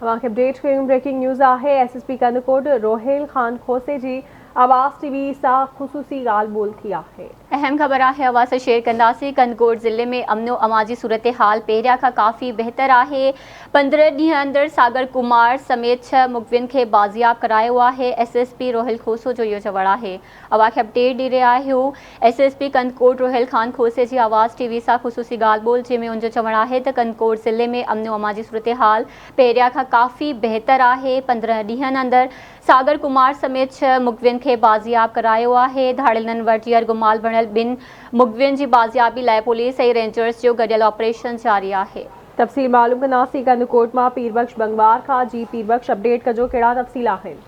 اوهان کي اپڊيٽ ڪيون بريڪنگ نيوز آهي S S P Kandhkot Rohail Khan کوسي جي آواز ٽي وي سان خصوصي ڳالهه ٻولهه ٿي آهي. اهم خبر آهي اوهان سان شيئر ڪنداسين ڪنڌڪوٽ ضلعي ۾ امن و امان جي صورتحال پهريان کان ڪافي بهتر آهي 15 ڏينهن اندر ساگر ڪمار سميت ڇهه مغوين کي بازياب ڪرايو آهي S S P Rohail Khoso جو اهو چوڻ آهي اوهان کي اپڊيٽ ڏئي رهيا آهيون S S P Kandhkot Rohail Khan کوسي جي آواز ٽي وي سان خصوصي ڳالهه ٻولهه جنهن ۾ ان جو چوڻ آهي ته ڪنڌڪوٽ ضلعي ۾ امن و امان جي صورتحال پهريان کان ڪافي بهتر آهي 15 ڏينهن اندر ساگر ڪمار سميت ڇهه مغوين کي بازياب ڪرايو آهي ڌاڙيلن وٽ يرغمال بڻيل ٻن مغوين جي بازيابي لاء پوليس ۽ رينجرز جو گڏيل آپريشن جاري آهي. تفصيل معلوم ڪنداسين ڪنڌڪوٽ مان پير بخش بنگوار کان جي پير بخش اپڊيٽ ڪجو ڪهڙا تفصيل آهن.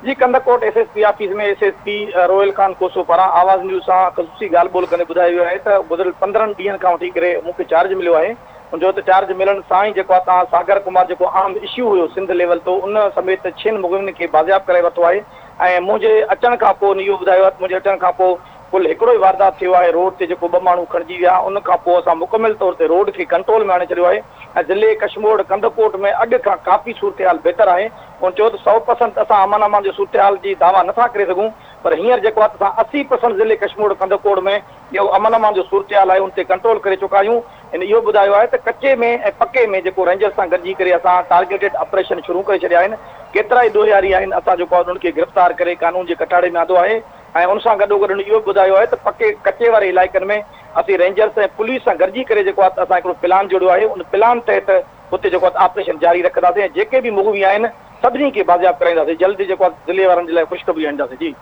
جي Kandhkot S S P office ۾ S S P Rohail Khan Khoso پاران آواز نيوز سان خصوصي ڳالهه ٻولهه ڪندي ٻڌايو ويو آهي ته گذريل 15 ڏينهن کان وٺي ڪري مون کي چارج مليو آهي ان جو ته چارج ملڻ سان ئي جيڪو آهي تان ساگر ڪمار جيڪو اهم اشو هيو سنڌ ليول تو ان سميت ڇهن مغوين کي بازياب ڪرائي ورتو آهي ۽ منهنجي اچڻ کان پوء ان اهو ٻڌايو آهي ته منهنجي اچڻ کان پوء ڪل هڪڙو ئي واردات ٿيو آهي روڊ تي جيڪو ٻه ماڻهو کڻجي ويا ان کان پوء اسان مڪمل طور تي روڊ کي ڪنٽرول ۾ آڻي ڇڏيو آهي ۽ ضلعي ڪشمور ڪنڌڪوٽ ۾ اڳ کان ڪافي صورتحال بهتر آهي هن چيو ته سئو پرسنٽ اسان امن امان جي صورتحال جي دعويٰ نه ٿا ڪري سگهون پر هينئر جيڪو آهي ته اسان 80 پرسنٽ ضلعي ڪشمور ڪنڌڪوٽ ۾ اهو امن امان جو صورتحال آهي ان تي ڪنٽرول ڪري چڪا آهيون. هن اهو ٻڌايو آهي ته ڪچي ۾ ۽ پڪي ۾ جيڪو رينجرز سان گڏجي ڪري اسان ٽارگيٽيڊ آپريشن شروع ڪري ڇڏيا آهن ڪيترائي ڏوهياري آهن اسان جيڪو آهي انهن کي گرفتار ڪري قانون جي ڪٽهڙي ۾ آندو آهي ۽ ان سان گڏوگڏ هن اهو به ٻڌايو آهي ته پڪي ڪچي واري علائقن ۾ اسين رينجرز ۽ پوليس سان گڏجي ڪري جيڪو آهي ته اسان هڪڙو پلان جوڙيو آهي ان پلان تحت اتي جيڪو آهي آپريشن جاري رکنداسين ۽ جيڪي به مغوي آهن سڀني کي بازياب ڪرائينداسين جلد جيڪو آهي ضلعي وارن جي لاء خوشخبري آڻينداسين جي.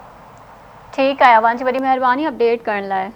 ٺيڪ آهي اوهان جي وڏي مهرباني اپڊيٽ ڪرڻ لاء.